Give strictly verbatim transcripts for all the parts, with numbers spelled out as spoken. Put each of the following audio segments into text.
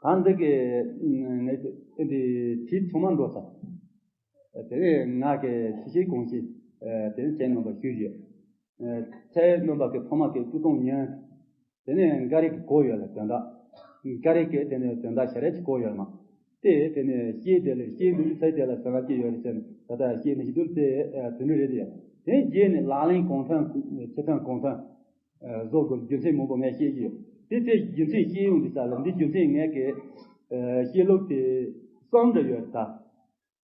ད་འདི་གི་ནས་འདི་དྲི་ཚང་མ་འགྲོ་ཚར། དེ་ནས་ང་གི་ཞིབ་ཞིབ་གོང་ཞིག་དེ་ནས་ཁྱེད་རྣམ་པར་ཞུས་ཡོད། ཁྱེད་རྣམ་པ་གི་ཐོག་མ་གི་སྤྱི་སྟོང་ཉན། དེ་ནས་འགའ་རེ་གི་གོ་ཡོད་ལ་དོན་དག་འགའ་རེ་གི་དེ་ནས་དོན་དག་ཞེ་རེ་ཅིག་གོ་ཡོད་མ། དེ་དེ་ནས་ཤེས་དེ་ལས་ཤེས་འདུག་ཚེ་དེ་ལ་ཟ་ང་སྐྱེ་ཡོད་རེད་ཟེར་ནས་ད་ལྟ་ཤེས་ནས་ཤི་དུས་དེ་དེ་འདྲ་རེད་ཡ། དེ་རྗེས་ནས་ལག་ལེན་གང་ཐོན་ཕྱི་ཐོན་གང་ཐོན། བཟོ་དགོས་རྒྱུ་མཚན་མང་པོ་ངས་བཤད་ཀྱི་ཡོད། དེ་ཚེ་རྒྱུ་མཚན་བཤད་ཡོང་དུས་ས་ལ་འདི་རྒྱུ་མཚན་ངས་ཀྱི་བཤད་ལུགས་དེ་གསུམ་འདྲ་ཡོད་ད།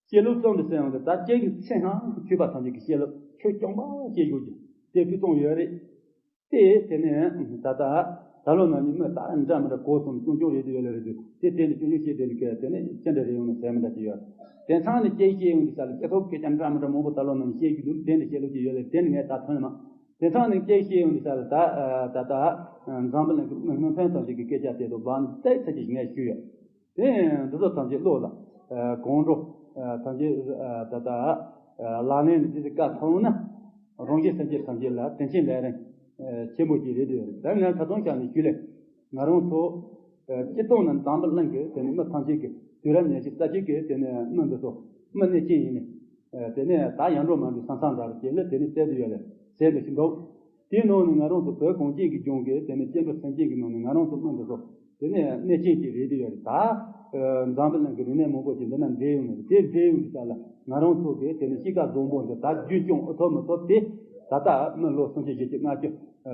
བཤད་ལུགས་གསུམ་འདྲ་ཟེར་ཡོང་དུས་ད་ཁྱེད་ཀྱི་ཚེ་སྔ་ཆོས་པ་ཐམས་ཅད་ཀྱི་བཤད་ལུགས་ཆོས་རྐྱང་པ་བཤད་དགོས་ཀྱི་དེ་ཕུལ་བཏང་ཡོད་རེད། དེ་དེ་ནས་ད་ལྟ་ད་ལོ་ན་ནི་མི་ད་འདྲ་མི་འདྲ་གོ་སོང་ཅུང་ཅུང་རེད་དུ་ཡོད་ལ་རེད་དུ་དེ་དེ་ནི་ཅུང་ཅུང་བཤད་དེ་ནི་ཀྱི་དེ་ནི་ཅི་འདྲ་རེད་ཡོང་ན་ཟེར་མི་འདྲ་ཅི་ཡོད། དེ་ཚང་ནི་སྐྱེ་བཤད་ཡོང་དུས་ས་ལ་སྐྱེ་ཐོག་སྐད་ཆ་འདྲ་མི་འདྲ་མང་པོ་ད་ལོ་ན་ནི་བཤད་རྒྱུ་འདུག་དེ་ནི་བཤད་ལུགས་ཀྱི་ཡོད་ལ་དེ་ནི་ངས་ད་ཐོན་མ། དེ་ཚང་ནས་སྐད་བཤད་ཡོང་དུས་ས་ལ་ད་ད་ལྟ་འཛམ་བུ་གླིང་གི་མི་སྔོན་ཐོན་ཐམས་ཅད་ཀྱི་སྐད་ཆ་དེ་ཚོ་བང་བཏགས་ཚར་གྱི་ངས་ཞུས་ཡོད། དེ་འདི་ཚོ་ཐམས་ཅད་བློ་ལ་གང་འགྲོ་ཐམས་ཅད་ད་ལྟ་ལག་ལེན་ལ་དེ་ཚོ་བཀའ་ཐོང་ན་རང་གཞན་སེམས་ཅན་ཐམས་ཅད་ལ་དོན་ཆེན་ལས་རིང་ཆེན་པོ་ཅིག་རེད་དེ་ད་ངས་ད་དུང་བྱས་ནས་ཞུས་ལེ། ང་རང་ཚོ་སྤྱི་ཚོགས་ནང་འཛམ་བུ་གླིང་གི་དེ་ནས་མི་ཐམས་ཅད་ཀྱི་དུས་རབས་ཉེར་གཅིག་རྩ་གཅིག་གི་དེ་ནས་མི་འདི་ཚོ་མི་གནས་ཅན་ཡིན་ནས། དེ་ནས་ད་ཡར་འགྲོ་མར་འགྲོ་ས་མཚམས་འདྲ་རུ་སྐྱེལ་ལེ་དེ་ནས་བསྡད་དུ་ཡོད་ལེ་ཟེར་འདི་ཞིག་འདུག་དེའི་ནང་ནས་ང་རང་ཚོ་བོད་གངས་ཅན་གྱི་ལྗོངས་ཀྱི་དེ་ནས་སྐྱེ་འགྲོ་སེམས་ཅན་གྱི་ནང་ནས་ང་རང་ཚོ་མི་འདི་ཚོ་དེ་ནས་གནས་ཅན་གྱི་རེད་དུ་ཡོད་རེད་ད། འཛམ་བུ་གླིང་གི་རིག་གནས་མང་པོ་ཞིག་འདི་ན་འདྲེས་ཡོང་ནས་དེ་འདྲེས་ཡོང་དུས་ས་ལ་ང་རང་ཚོ་གི་དེ་ནས་གཤིས་ཀ་བཟང་པོ་འདི་ད་རྒྱུན་སྐྱོང་ཨེ་ཐུབ་མི་ཐུབ་དེ་ད་ལྟ་མི་ལོ་སུམ་ཅུ་བཞི་བཅུ་ལྔ་བཅུ།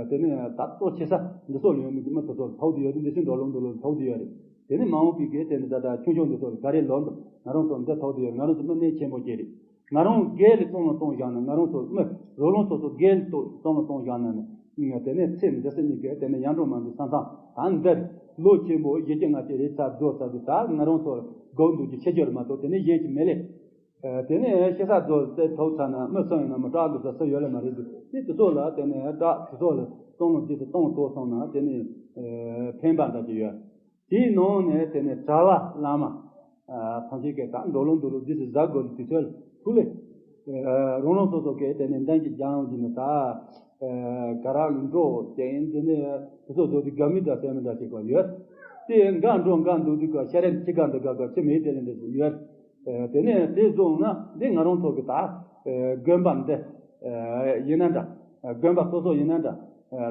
དེ་ནས་ད་གཙོ་ཆེ་ས་འདི་ཚོ་ལ་ཡོད་མི་གི་མི་དེ་ཚོ་ལ་ཐོག་ཏུ་ཡོད་དེ་འདི་ཚོའི་འགྲོ་ལུགས་འདི་ལོ་ལ་ཐོག་ཏུ་ཡོད་རེད། དེ་ནས་མ་འོངས་པའི་གི་དེ་ནས་ད་ལྟ་ཆུང་ཆུང་འདི་ཚོ་ལ་ག་རེ་ལོ་འདུག་ང་རང་ཚོ་འདི་ཐོག་ཏུ་ཡོད་རེད། ང་རང་ཚོ་མི་གནས་ཆེན་པོ་ཅིག་རེད། ང་རང་སྒེར་ལ་བསམ་བློ་གཏོང་བཞག་ན་ང་རང་ཚོ་མི་རོ་ལངས་སོ་སོ་སྒེར་ལ་བསམ་བློ་གཏོང་བཞག་ན་ནི་དེ་ནས་ཚེ་འདི་ཟེར་ཉིད་ཀྱི་དེ་ནས་ཡར་འགྲོ་མར་འགྲོ་ས་མཚམས་ད་འདིར་ལོ་ཆེན་པོ་བཞི་བཅུ་ལྔ་བཅུ་རེད་ཚར་རྫོགས་ཚར་དུས་ད་ང་རང་ཚོ་ལ་སྒོ་འདུག་རྒྱུ་ཆེ་ཆེར་མ་གཏོགས་དེ་ནས་གཞན་གྱི་མི་ལས། དེ་ནས་ཤི་ས་རྫོགས་ཚེ་ཐོབ་ཚར་ན་མི་སུ་ཡིན་ན་མི་སྐྲག་འདུག་ས་སུ་ཡོད་ལ་མ་རེད་འདུག་དེ་དེ་ཚོ་ལ་དེ་ནས་སྐྲག་དེ་ཚོ་ལ་བསམ་བློ་རྗེས་སུ་གཏོང་ཐུབ་སོང་ན་དེ་ནས་ཕན་པ་འདྲ་ཅིག་ཡོད། དེའི་ནང་ནས་དེ་ནས་གྲྭ་བ་བླ་མ་ཐམས་ཅད་ཀྱིས་ད་འགྲོ་ལུགས་འདུག་ལུགས་རྗེས་སུ་ཟ་དགོས་ལུགས་དེ་ཚོ་ལ་ཐུགས་ལས། རང་རང་སོ་སོ་གིས་དེ་ནས་འདོན་གྱི་རྒྱང་ཡོང་གི་ནས་ད། ག་ར་འགྲོ་དེ་ཡིན་དེ་ནས་དེ་ཚོ་བཟོ་དུས་དགའ་མི་འདྲ་སེམས་མི་འདྲ་ཞིག་གོ་ཡོད། དེ་འགའ་འགྲོ་འགའ་འདུག་དུས་ག་ཤ་རེད་ཁྱི་ག་འདི་ག་ག་ཁྱི་མེད་དེ་ལས་འདྲ་ཞིག་ཡོད། དེ་ནས་དེ་བཟུང་ན་འདི་ང་རང་ཚོ་གི་ད་དགོན་པ་འདི་ཡིན་ན་འདྲ། དགོན་པ་སོ་སོ་ཡིན་ན་འདྲ།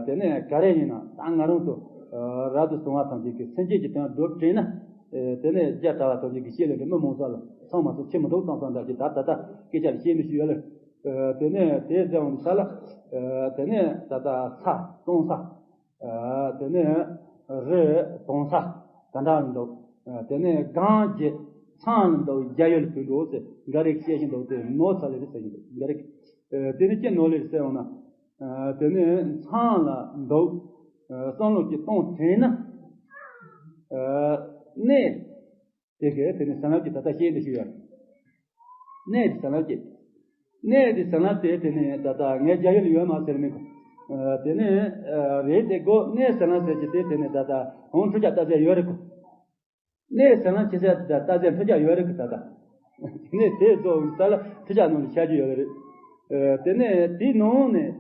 དེ་ནས་ག་རེ་ཡིན་ན་ད་ང་རང་ཚོ་རབ་ཏུ་བྱུང་བ་ཐམས་ཅད་ཀྱི་སེམས་ཅན་གྱི་དོན་སྒྲུབ་དྲན་ན། དེ་ནས་རྒྱ་གྲྭ་བ་ཐམས་ཅད་ཀྱི་ཤེས་ལས་འདྲ་མི་མང་ས་ལ་ཚང་མ་སུ་ཁྱི་མི་འདུག་ཙང་ཙང་འདྲ་ཞིག་ད་ད་ད་སྐད་ཆ་ལ་ཤེས་མི་ཤེས་ཡོད་ལ། དེ་ནས་དེ་ཟེར་བ་ནི་ས་ལ། དེ་ནས་ད་ལྟ་ཚྭ་བཙོང་ས། དེ་ནས་རི་དོང་ས་ད་འདྲ་འདུག་དེ་ནས་གངས་རྒྱལ་ཚང་འདུག་རྒྱ་ཡུལ་དུ་འགྲོ་ཟེར་འགའ་རེ་བཤད་བཞིན་འདུག་དེ་ནོར་ཚ་ལེ་རེ་ཟེར་བཞིན་འདུག་འགའ་རེ། དེ་ནས་ཅི་ནོར་ལེ་རེ་ཟེར་བ་ན། དེ་ནས་ཚང་ལ་འདུག་བསམ་བློ་ཅིག་གཏོང་དྲན་ན། གནས། དེ་གས་དེ་ནི་བྱིན་རླབས་ཀྱི་ད་ལྟ་ཤེས་འདི་ཞུ་ཡ། གནས་འདི་བྱིན་རླབས་ཀྱི། གནས་འདི་བྱིན་རླབས་དེ་དེ་ནི་ད་ལྟ་ངའི་རྒྱ་ཡུལ་ཡོད་མ་ཟེར་མི་གོ། དེ་ནི་རེད་དེ་གོ་གནས་བྱིན་རླབས་ཟེར་གྱི་དེ་དེ་ནི་ད་ལྟ་ཧོང་ཁྲུ་ཆ་ལྟ་ཟེར་ཡོད་རེད་གོ། གནས་བྱིན་རླབས་ཅི་ཟེར་ད་ལྟ་ཟེར་ཁྲུ་ཆ་ཡོད་རེད་གི་ད་ལྟ། དེ་ནི་དེ་ཚོ་ད་ལ་ཁྲུ་ཆ་ནང་ནས་བྱ་རྒྱུ་ཡོད་རེད། དེ་ནི་དེའི་ནང་ནས་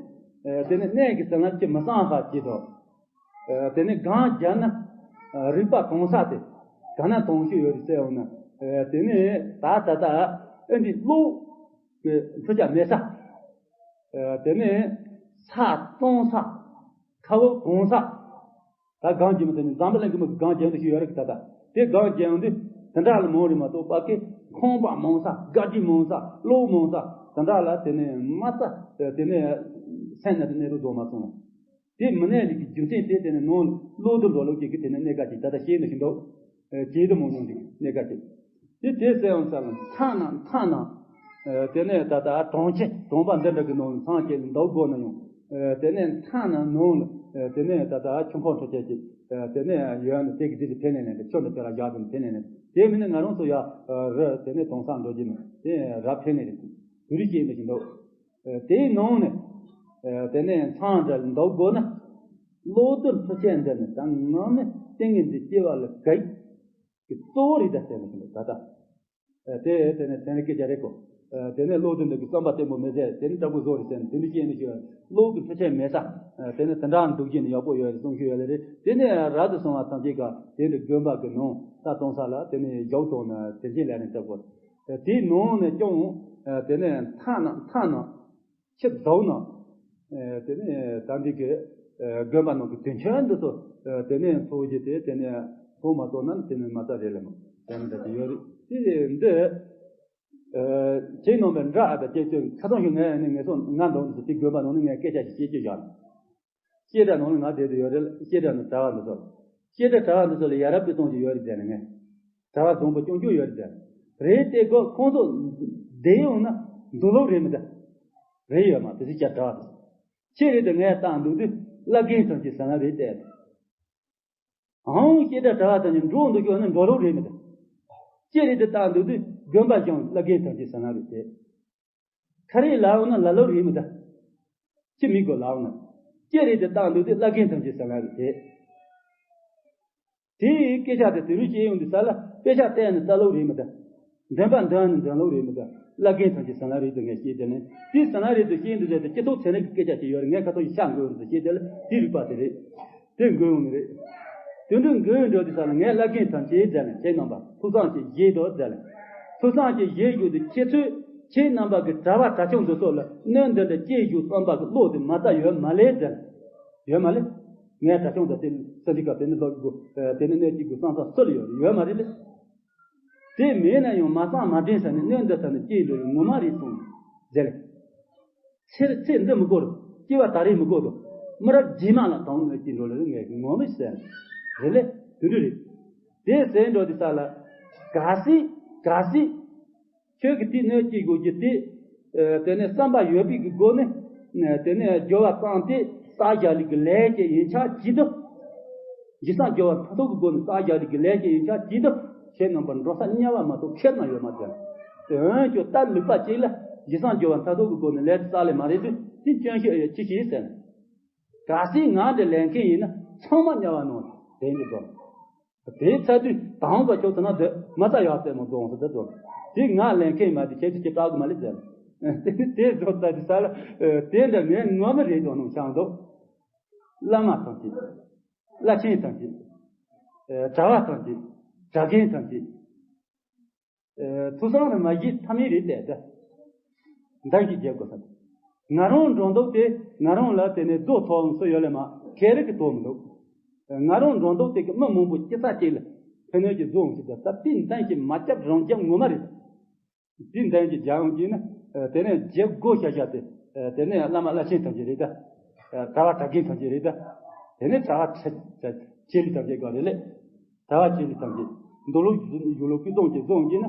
དེ་ནི་གནས་ཀྱི་བྱིན་རླབས་ཀྱི་མི་གསང་བ་ཅི་དོ། དེ་ནས་གང་རྒྱབ་ན་རིག་པ་གང་ས་དེ་ག་ན་གང་ཤོས་ཡོད་རེད་ཟེར་འོང་ན། དེ་ནས་ད་ད་ད་ཨེ་འདི་བློ་གི་འཕྲུལ་ཆ་མེད་ས། དེ་ནས་ས་སྟོང་ས། ཁ་བ་གང་ས། ད་གང་རྒྱབ་མི་དེ་ནི་འཛམ་བུ་གླིང་གི་མི་གང་རྒྱབ་འདི་ཤོས་ཡོད་རེད་ད་ད། དེ་གང་རྒྱབ་འདི་དེ་འདྲ་ལ་མང་རེད་མ་གཏོགས་པ་ཀི་ཁང་པ་མང་ས་དགའ་སྤྲོ་མང་ས་བློ་མང་ས་དེ་འདྲ་ལ་དེ་ནས་མ་ས་དེ་ནས་སེམས་ན་དེ་གནས་རུ་རྫོགས་མ་སོང་། དེ་མི་གནས་ལུགས་ཀྱི་རྒྱུ་མཚན་དེ་དེ་ནི་ནང་བློ་དུ་འགྲོ་ལུགས་ཀྱི་གི་དེ་ནི་གནས་ཀ་ཅིག་ད་ལྟ་ཤེས་ནི་ཞིག་འདུག་ཇེ་དུ་མང་ཉུང་གི་གནས་ཀ་ཅིག་དེ་དེ་གསལ་ཡང་གསལ་ལ་མཐའ་ན་མཐའ་ན། དེ་ནས་ད་ལྟ་གྲོང་ཁྱེར་གྲོང་པ་འདི་འདྲ་གི་ནང་ལ་ཚང་ཁྱེར་འདུག་དགོས་ན་ཡང་། དེ་ནས་མཐའ་ན་ནང་ལ་དེ་ནས་ད་ལྟ་ཆུ་འཁོར་འཕྲུལ་ཆས་ཀྱི་དེ་ནས་ཡོད་ན་དེ་གི་དེ་དེ་ཕན་ནས་ནས་ཆུ་འདི་དེ་ལ་བཞག་དུ་ཕན་ནས་ནས་དེ་མིན་ན་ང་རང་ཚོ་ཡ་རི་དེ་ནས་དོང་ས་འགྲོ་རྒྱུ་ནི་དེ་ར་ཕན་ནས་རེད། དུ་རི་སྐྱེས་ནི་ཞིག་འདུག་དེའི་ནང་ནས། དེ་ནས་མཚམས་འདྲ་འདུག་དགོས་ན། གློག་རྡུལ་འཕྲུལ་ཆས་འདི་ནི་ད་ངང་མི་ཏིང་ངེ་འཛིན་སྐྱེ་བ་ལ་ག་ཡི་གཙོ་བོ་རེད་ད་ཟེར་ནས་ད་ལྟ། དེ་དེ་ནས་ཚན་རིག་སྐད་ཆ་རེད་གོ། དེ་ནས་བློ་དེ་འདྲ་གི་བསམ་པ་བརྟན་པོ་མེད་ཚེ་དེ་ནི་ལྟ་བུ་བཟོ་རེད་ཟེར་ནས་དེ་འདྲ་བཤད་ནས་ཞུ་བློ་གི་འཕྲུལ་ཆས་མེད་ས། དེ་ནི་དེ་འདྲ་འདུག་རྒྱུ་ནི་ཡག་པོ་ཡོད་རེད་གསུང་ཞུ་ཡོད་ལེ་རེད། དེ་ནས་རབ་ཏུ་སོང་བ་ཐམས་ཅད་ཀ་དེ་འདྲ་དགོན་པ་གི་ནང་ད་གཏོང་ས་ལ་དེ་ནས་ཡག་ཐོག་ན་དེ་འདྲའི་ལས་ནས་ལྟ་བུ། དེའི་ནང་ནས་ཀྱང་དེ་ནས་མཐའ་ན་མཐའ་ན། ཕྱི་ཟླ་ན། དེ་ནས་ད་འདི་གི་དགོན་པ་ནང་གི་དོན་ཆེན་འདི་ཚོ་དེ་ནས་འཚོ་རྒྱུ་དེ་དེ་ནས་འཚོ་མ་གཏོགས་ན་དེ་ནས་མ་རྩ་རེད་ལ་མ་དེ་ནས་འདྲ་དེ་ཡོད་རེད། དེ་འདི་ཁྱེད་རྣམ་པའི་འདྲ་ཨ་ད་ཁྱེད་ཚོས་ཁ་ཐོང་ཞིག་ངས་ནི་ངས་སོ་ང་འདོན་འདི་དེ་དགོན་པ་ནང་ནས་ངས་སྐད་ཆ་ཞིག་བཤད་རྒྱུ་བཞག་བཤད་གྲྭ་ནང་ལ་ང་བསྡད་དུ་ཡོད་རེད། བཤད་གྲྭ་ནང་གྲྭ་བ་འདི་ཚོ་ལ། བཤད་གྲྭ་གྲྭ་བ་འདི་ཚོ་ལ་ཡ་རབས་པའི་གཏོང་གི་ཡོད་རེད་ཟེར་ནས་ངས། གྲྭ་བ་བཟང་པོ་སྐྱོང་སྐྱོང་ཡོད་རེད་ཟེར། རེད་དེ་གོ་ཁོང་ཚོ་བསྡད་ཡོང་ན་འདུག་ལོག་རེད་མི་འདུག་རེད་ཡོད་མ་དེ་ཚོ་བཤད་གྲྭ་བ་དེ་ཚོ། ཁྱེད་རེད་དེ་ངས་བཏང་འདུག་དུས་བླ་རྒན་ཐམས་ཅད་ཟ་ན་རེད་དེ། ཨང་བཤད་གྲྭ་གྲྭ་བ་ཐམས་ཅད་འགྲོ་འདུག་ཤོག་ན་འགྲོ་ལོག་རེད་མི་འདུག་ཁྱེད་རེད་དེ་བཏང་འདུག་དུས་དགོན་པ་གཞུང་བླ་རྒན་ཐམས་ཅད་ཟ་ན་རེད་དེ། ཁ་རེ་ལའོ་ན་ལ་ལོ་རེད་མི་ད། ཅི་མི་དགོས་ལའོ་ན། ཅི་རེད་དེ་བཏང་འདུག་དེ་བླ་རྒན་ཐམས་ཅད་ཟ་ལ་རེད་དེ། དེའི་སྐད་ཆ་དེ་དེ་རུ་སྐྱེ་ཡོང་དུས་ས་ལ་དཔེ་ཆ་བལྟས་ནས་ལྟ་ལོ་རེད་མི་ད། འདོན་པ་འདོན་ནས་འདོན་ལོ་རེད་མི་ད། བླ་རྒན་ཐམས་ཅད་ཟ་ལ་རེད་དེ་ངས་ཤེས་དེ་ནས་དེ་ཟ་ལ་རེད་དེ་ཤེས་འདུག་ཟེར་དེ་སྤྱི་ཚོགས་ཚན་རིག་གི་སྐད་ཆ་ཞིག་ཡོད་རེད། ངས་ཁ་ཐོག་ཞིག་ཤ་འགོས་རེད་དེ་ཤེས་དེ་ལ་དེ་རིག་པ་དེ་རེད། དེ་འགོས་ཡོང་ནི་རེད། དེ་འདྲ་འགོས་འགྲོ་དུས་ས་ལ་ངས་བླ་རྒན་ཐམས་ཅད་མཛད་ནས་ཁྱེད་རྣམ་པ་ཐུགས་བསམ་ཅིག་བཞེས་དོ་མཛད་ལ། ཐུགས་བསམ་ཅིག་བཞེས་རྒྱུ་དེ་ཁྱེད་ཚོས་ཁྱེད་རྣམ་པ་གི་གྲྭ་བ་གྲྭ་ཆུང་འདི་ཚོ་ལ་གནོད་འདི་འདྲ་སྐྱེལ་རྒྱུ་བསམ་པ་གི་བློ་དེ་མ་རྩ་ཡོད་མ་ལེ་མཛད་ལ། ཡོད་མ་ལེ། ངས་གྲྭ་ཆུང་དང་དེ་ས་འདི་ག་དེ་ནི་ལོ་དགུ་དེ་ནི་གནོད་སྐྱེལ་དགུ་བསམ་བསམ་སུ་ལ་ཡོད་ཡོད་མ་རེད་ལེ། དེ་མེད་ན་ཡང་མ་བསམ་མ་དྲན་ས་ནས་གནོད་འདི་ས་ནས་སྐྱེལ་འགྲོ་ཡོད་ངོ་མ་རེད་གསུངས་མཛད་ལེ། ཚེ་ཚེ་འདི་མི་དགོས་རོ། སྐྱེ་བ་ད་རེས་མི་དགོས་རོ། མི་རབས་རྗེས་མ་ལ་དང་ལ་སྐྱེ་འགྲོ་ལ་ངས་ངོ་མི་ཟེར། རེད་ལེ། དེ་འདྲ་རེད། དེ་ཟེར་འགྲོ་དེ་ས་ལ། གལ་སྲིད་གལ་སྲིད། ཁྱོད་ཀྱི་དེ་གནོད་སྐྱེལ་དགོས་ཀྱི་དེ། དེ་ནས་བསམ་པ་ཡོད་པའི་གི་སྒོ་ནས། དེ་ནས་སྦྱོར་བ་བཏང་སྟེ་བསགས་བཞག་ལས་ཀྱི་ལས་ཀྱི་ཡིན་ཆགས་ཀྱིས་དུ། རྗེས་སང་སྦྱོར་བ་མཐར་ཐུག་གི་སྒོ་ནས་བསགས་བཞག་ལས་ཀྱི་ལས་ཀྱི་ཡིན་ཆགས་ཀྱིས་དུ་ཁྱེད་རྣམ་པར་འགྲོ་ས་དམྱལ་བ་མ་གཏོགས་ཁེར་ན་ཡོད་མ་ཟེར། དེ་འོན་ཀྱང་ད་ལུག་པ་གཅིག་ལ་རྗེས་སང་སྦྱོར་བ་མཐར་ཐུག་གི་སྒོ་ནས་ལས་དེ་བསགས་ལས་མ་རེད་དུས་དེ་སྐྱོན་ཤོས་ཡོད་ཅི་ཞིག་ཟེར། གལ་སྲིད་ང་འདྲ་ལས་མཁན་ཡིན་ན་ཚང་མ་དམྱལ་བ་ནང་དེ་འདྲ་འགྲོ། དེའི་ཚ་དུས་དང་པ་ཁྱོད་ཚོ་ན་འདོད་མ་རྩ་ཡག་ཙེ་མོ་རྫོང་སུ་འདི་རྫོང་དེ་ང་ལས་མཁན་མ་དེ་ཁྱེད་ཚོ་ཁྱེད་སྐྲག་གི་མ་རེད་ཟེར། དེ་རྫོང་ད་དེ་ས་ལ་དེ་འདྲ་ངས་ངོ་མ་རེད་འདུག་ནང་ཆང་འདུག་བླ་མ་ཐམས་ཅད། བླ་ཆེན་ཐམས་ཅད། གྲྭ་བ་ཐམས་ཅད། གྲྭ་རྒན་ཐམས་ཅད། ཐུགས་བསམ་རེ་མ་བཞེས་ཐབས་མེད་རེད་དེ་ད། འདང་ཞིག་རྒྱག་དགོས་ས། ང་རང་འགྲོ་འདུག་དེ་ང་རང་ལ་དེ་ནས་རྫོགས་ཐོག་སུ་ཡོད་ལ་མ་ཁེ་རེ་གི་ཐོག་མི་འདུག་ང་རང་འགྲོ་འདུག་དེ་གི་མི་མང་པོ་སྐྱེ་ས་སྐྱེ་ལ་ཕན་གནོད་ཀྱི་རྫོགས་ཞིག་ད་ད་དེ་འདང་ཞིག་མ་རྒྱབ་རང་རྒྱབ་ངོ་མ་རེད། དེ་འདང་ཞིག་རྒྱག་ཡོང་གི་ན་དེ་ནས་རྒྱབ་དགོས་བྱ་བྱ་དེ་དེ་ནས་བླ་མ་བླ་ཆེན་ཐམས་ཅད་རེད་ད། གྲྭ་བ་གྲྭ་རྒན་ཐམས་ཅད་རེད་ད། དེ་ནས་གྲྭ་བ་ཆེ་ཆེ་ལི་ཐམས་ཅད་ག་རེད་ལེ། གྲྭ་བ་ཆེ་ལི་ཐམས་ཅད་འདུག་ལོ་ཡུལ་ལོ་ཀུན་སྟོང་གི་རྫོང་གི་ན་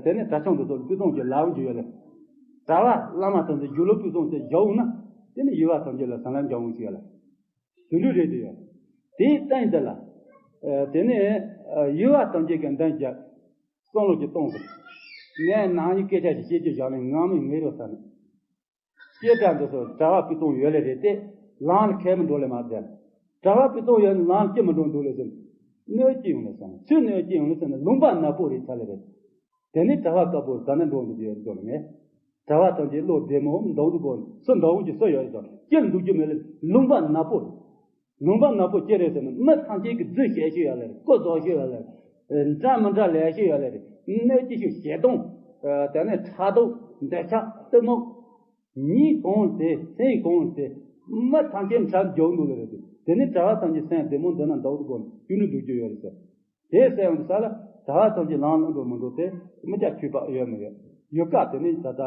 དེ་ནས་གྲྭ་ཆུང་དུ་སོགས་ཀུན་སྟོང་གི་ལའུ་འཇུ་ཡོད་ལ། གྲྭ་བ་བླ་མ་ཐམས་ཅད་ཡུལ་ལོ་ཀུན་སྟོང་གི་བཞག་ན་དེ་ནས་ཡུལ་བ་ཐམས་ཅད་ལ་སང་ལམ་འཇོག་འོང་ཞུ་ཡོད་ལ། དུད་འགྲོ་རེད་དུ་ཡོད། དེའི་སྟེང་དེ་ལ་དེ་ནས་ཡུལ་བ་ཐམས་ཅད་ཀྱི་འདང་རྒྱག་བསམ་བློ་ཅིག་གཏོང་དགོས། ངས་ནང་གི་སྐད་ཆ་ཞིག་བཤད་རྒྱུ་བཞག་ནས་ངང་མི་ངེས་རོགས་ས་ནས། སྐྱེ་དགྲ་འདི་ཚོ་གྲྭ་བ་ཕུན་ཚོགས་ཡོད་ལེ་རེད་དེ། ལམ་ལ་ཁས་མི་འགྲོ་ལེ་མ་ཟེར། གྲྭ་བ་ཕུན་ཚོགས་ཡོད་ནི་ལམ་ལ་སྐྱེ་མི་འགྲོ་འདུག་ལེ་ཟེར། གནོད་སྐྱེལ་ཡོང་ལེ་ཟེར་ན་སུས་གནོད་སྐྱེལ་ཡོང་ལེ་ཟེར་ན་ལུང་པ་ནག་པོ་རེད་ཚ་ལེ་རེད། དེ་ནི་གྲྭ་བ་དཀར་པོ་ག་ནས་འགྲོ་འདུག་ཡོད་འགྲོ་ལེ་ངས། གྲྭ་བ་ཐམས་ཅད་བློ་བདེ་མོ་འདང་འདུག་གོ་སུ་འདང་འུ་ཅི་སུ་ཡོད་རེད་དོ་སྐྱེལ་འདུག་རྒྱུ་མེད་ལེ། ལུང་པ་ནག་པོ་རེད། ལུང་པ་ནག་པོ་སྐྱེ་རེད་ཟེར་ན་མི་ཐམས་ཅད་ཀྱི་རྫུན་བཤད་ཤེས་ཡོད་ལེ་རེད། ཀོ་བཟོ་ཤེས་ཡོད་ལེ་རེད། འདྲ་མི་འདྲ་ལས་ཤེས་ཡོད་ལེ་རེད། གནོད་སྐྱེལ་ཤེས་ཞེ་སྡང་། དེ་ནས་ཕྲག་དོག་འདོད་ཆགས་གཏི་མུག་ཉིད་གང་ཟེར་སེམས་གང་ཟེར། མི་ཐམས་ཅད་འཁྲབ་རྒྱག་འདུག་ལེ་རེད། དེ་ནི་གྲྭ་བ་ཐམས་ཅད་སེམས་བདེ་མོ་འདི་ན་འདུག་ཏུ་གོ་ནས་གཡུག་ནས་འདུག་རྒྱུ་ཡོད་རེད་ཟེར། དེ་ཟེར་ཡོང་དུས་ས་ལ་གྲྭ་བ་ཐམས་ཅད་ལམ་ལ་འགྲོ་མི་འགྲོ་དེ་མི་སྐྱ་ཆོས་པ་ཨེ་ཡོད་མི་ཡོད། ཡུལ་ཀ་དེ་ནི་ད་ལྟ་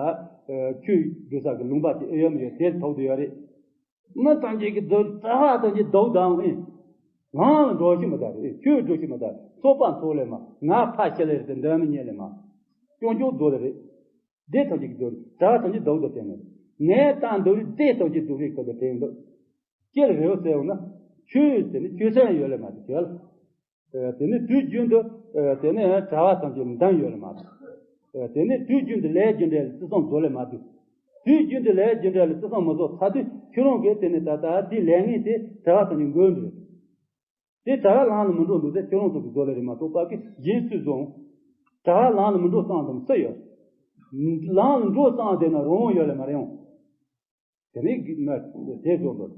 ཆོས་སྒྲུབ་ས་གི་ལུང་པ་ཅིག་ཨེ་ཡོད་མི་ཡོད་དེ་ཐོག་ཏུ་ཡོད་རེད། མི་ཐམས་ཅད་ཀྱི་རྫུན་གྲྭ་བ་ཐམས་ཅད་སྡུག་དང་ཨེ། ལམ་ལ་འགྲོ་ཤེས་མི་ད་རེད། ཆོས་སྒྲུབ་ཤེས་མི་ད་རེད། ཚོགས་པ་འཚོགས་ལེ་མ་ང་ཕ་ཤི་ལེ་རེད་དེ་འདོན་མི་ཉན་ལེ་མ། སྐྱོན་སྐྱོན་རྫོགས་ལེ་རེད། སྡེ་ཐམས་ཅད་ཀྱི་སྡུག་རེད། གྲྭ་བ་ཐམས་ཅད་སྡུག་ཏུ་བསྟན་ནས། ངས་བཏང་སྡུག་རེད་སྡེ་ཐམས་ཅད་སྡུག་རེད་ཁོ་ཚོ་དྲན་འདུག་སྤྱིར་རེ་བ་ཟེར་ཡོང་ན། ཆོས་དེ་ནི་ཆོས་སེམས་ཡོད་ལེ་མ་དེ་བྱོས་ལ། དེ་ནི་དུས་རྒྱུན་དུ་དེ་ནི་གྲྭ་བ་ཐམས་ཅད་འདང་ཡོད་ལེ་མ་དེ། དེ་ནི་དུས་རྒྱུན་དུ་ལས་རྒྱུ་འབྲས་ལ་བརྩི་སྲུང་བཟོ་ལེ་མ་དེ། དུས་རྒྱུན་དུ་ལས་རྒྱུ་འབྲས་ལ་བརྩི་སྲུང་མ་བཟོ་ཚར་དུས་ཁྱོད་རང་གིས་དེ་ནི་ད་ལྟ་དེའི་ལས་ངན་དེ་གྲྭ་བ་ཐམས་ཅད་མགོན་འདུག་དེ་གྲྭ་བ་ལམ་ལ་མི་འགྲོ་འདུག་སྟེ་ཁྱོད་རང་ཚོ་གི་བཟོ་ལེ་རེད་མ་གཏོགས་པ་གི་གཞན་སུས་བཟོ་འོང་། གྲྭ་བ་ལམ་ལ་མི་འགྲོ་གསུངས་དང་སུ་ཡོད། ལམ་ལ་འགྲོ་བསམ་བསྡད་ན་རང་དབང་ཡོད་ལ་མ་རེད་འོང་། དེ་ནས་མ་དེ་བཟོ་འདུག་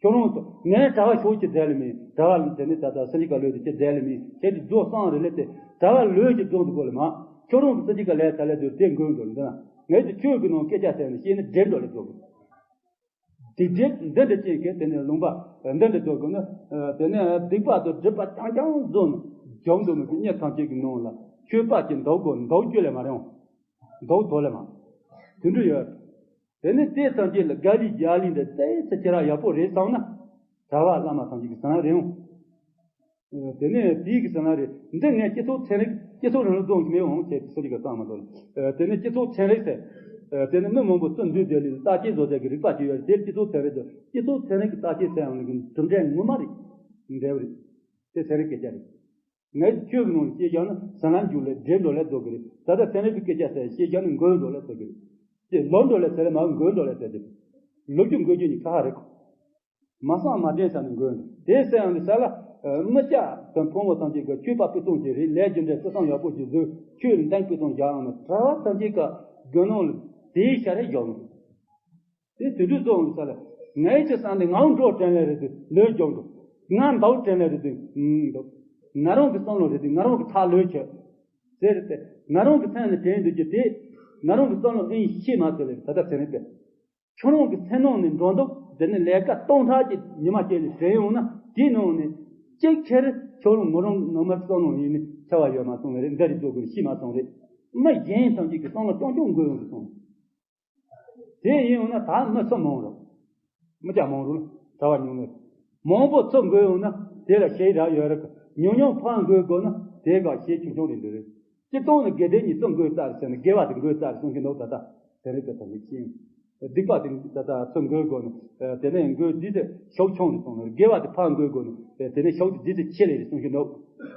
ཁྱོད་རང་ཚོ་ངས་གྲྭ་བ་ཤོག་ཅིག་བསྡད་ལ་མིན། གྲྭ་བ་དེ་ནས་ད་ལྟ་སེམས་ཀྱི་བཀའ་བློན་དུ་ཅིག་བསྡད་ལ་མིན། ཁྱེད་ཀྱི་རྫོགས་སངས་རེ་ལས་དེ་གྲྭ་བ་ལོས་ཀྱི་རྫོགས་འདུག་གོ་ལ་མ། ཁྱོད་རང་གི་སེམས་ཀྱི་བཀའ་ལས་ད་ལས་དུ་དེ་འགོས་འདུག་ལ་འདི་ན་ངས་དེ་ཆོས་ཀྱི་ནང་སྐད་ཆ་ཟེར་ནས་བཤད་ན་འདྲེ་འགྲོ་ལ་འགྲོ་གི། དེ་འདྲ་འདི་འདྲ་ཅན་གྱི་དེ་ནས་ལུང་པ་འདི་འདྲ་འགྲོ་དགོས་ན། དེ་ནས་སྡིག་པ་དང་སྒྲིབ་པ་རྐྱང་རྐྱང་བཟོ་ནས་འཇོམས་འདུག་ནི་གི་གཉེར་ཐམས་ཅད་ཀྱི་ནང་ལ་ཆོས་པ་ཅིག་འདུག་དགོས་འདུག་རྒྱུ་ལས་མ་རེད་འོང་། འདུག་དོ་ལས་མ། དེ་འདྲ་ཡོད། དེ་ནས་དེ་ཐམས་ཅད་ལ་དགའ་ལི་རྒྱ་ལི་འདི་ཏོག་ཙམ་ཁྱེད་རང་ཡག་པོ་རེད་བསམ་ན། གྲྭ་བ་བླ་མ་ཐམས་ཅད་ཀྱི་བཟང་རེད་འོང་། དེ་ནས་དེའི་གི་བཟང་རེད། འདི་ངས་སྤྱི་ཚོགས་ཚན་རིག་སྤྱི་ཚོགས་རིང་ལུགས་སྦྱོང་གི་མེད་འོང་ཁྱེད་ཀྱི་སུ་ཞིག་གི་བསམ་མ་ཐོན། དེ་ནས་སྤྱི་ཚོགས་ཚན་རིག་ཟེར། དེ་ནས་མི་མང་པོ་སུ་འདུས་བསྡད་ལི་བརྟག་དཔྱད་བཟོ་བྱེད་ཀྱི་རིག་པ་ཅིག་ཡོད་རེད། དེ་སྤྱི་ཚོགས་ཚན་རིག་དང་སྤྱི་ཚོགས་ཚན་རིག་གི་བརྟག་དཔྱད་ཟེར་ཡང་ནི་གི་གྲུབ་འབྲས་ངོ་མ་རེད། འབྲས་བུ་རེད། དེ་ཚན་རིག་སྐད་ཆ་རེད། ངས་ཆོས་ཀྱི་ནང་ལ་བཤད་རྒྱག་ན་ཟ་ལམ་རྒྱུགས་ལས་འདྲེ་འགྲོ་ལས་རྫོགས་ཀྱི་རེད། ད་ལྟ་ཚན་རིག་པའི་སྐད་ཆ་ཟེར་བཤད་རྒྱག་ན་མགོ་འགྲོ་ལས་རྫོགས་ཀྱི་རེད། དེ་ལོ་འགྲོ་ལས་ཟེར་ལས་མ་མགོ་འགྲོ་ལས་ཟེར་གྱི་རེད། ལོ་རྒྱུས་འགོ་རྒྱུ་གཉིས་ཁ་ཁ་རེད་གོ། མ་བསམ་མ་དྲན་ས་ནས་མགོ་འགྲོ་དེ་ཟེར་ཡང་འདི་ས་ལ། མི་སྐྱ་དང་ཕོ་མོ་ཐམས་ཅད་ཀྱི་ཆོས་པ་སྤུས་གཙང་ཅིག་རེད། ལས་རྒྱུ་འབྲས་སྲོལ་བཟང་ཡག་པོ་ཞིག་བཟོས། ཆོས་ལ་འདང་སྤུས་གཙང་བཞག་ཡང་ན་གྲྭ་བ་ཐམས་ཅད་ཀྱི་དགུན་ནང་ལ་དེའི་ཤ་རེ་བཞག་ནས། དེ་དུས་དུས་ཚོད་འོང་ས་ལ། ངའི་ཆེ་སང་དེ་ང་འགྲོ་དྲན་ལེ་རེད་དུས་ལོས་མགྱོགས་འགྲོ། ང་འདའུ་དྲན་ལེ་རེད་དུས་འདུག་ང་རང་གི་བསམ་བློ་རེད་དུས་ང་རང་གི་ཐག་ལོས་ཆོད། ཟེར་ཏེ་ང་རང་གི་སེམས་ནས་དྲན་འདུག་རྒྱུ་དེ། ང་རང་གི་བསམ་བློ་ཨེ་ཤེས་མ་ཐུབ་ལེ་ད་ལྟ་ཚེ་རིང་དེ། ཁྱོད་རང་གི་སེམས་ནང་ནས་འགྲོ་འདུག་དེ་ནི་ལས་ཀ་སྟོང་ཕྲག་གཅིག་ཉི་མ་གཅིག་ལ་དྲན་ཡོང་ན་དེའི་ནང་ནས་གཅིག་ཁྱེར་ཁྱོད་རང་ངོ་རང་ནང་མར་བསམ་བློ་ཡིན་ནི་ཆ་བ་ཡོད་མ་སོང་ལེ་རེད། འདི་རེད་ཚོ་གི་ཤེས་མ་སོང་རེད། མི་གཞན་ཐམས་ཅད་ཀྱི་བསམ་བློ་རྐྱང་རྐྱང་འགོས་ཡོང་གི་སོང་། དེ་ཡིན་ཡོང་ན་ད་མི་སུ་མང་རུང་། མི་སྐྱ་མང་རུང་ལ་གྲྭ་བ་ཉུང་ངུ། མང་པོ་ཚུར་འགོས་ཡོང་ན་དེ་ལ་ཞེ་དྲག་ཡོད་རེད། ཉུང་ཉུང་ཕར་འགོས་དགོས་ན་དེ་ག་ཞེ་ཆུང་ཆུང་རེད་འདུག་རེད། སྤྱིར་བཏང་ནི་དགེ་ལྡན་གཉིས་སུ་འགོས་ལྟར་ཟེར་ན་དགེ་བ་དེ་འགོས་ལྟར་གསུང་གི་འདུག་ད་ལྟ་དེ་རེད་པའི་ཐོག་ནས་ཤེས། སྡིག་པ་དེ་ད་ལྟ་ཚུར་འགོས་དགོས་ན་དེ་ནས་འགོས་དུས་དེ་ཤུགས་ཆུང་རེད་གསུངས་ན་དགེ་བ་དེ་ཕར་འགོས་དགོས་ན་དེ་ནས་ཤུགས་དེ་དུས་དེ་ཆེ་ལེ་རེད་གསུང་གི་འདུག་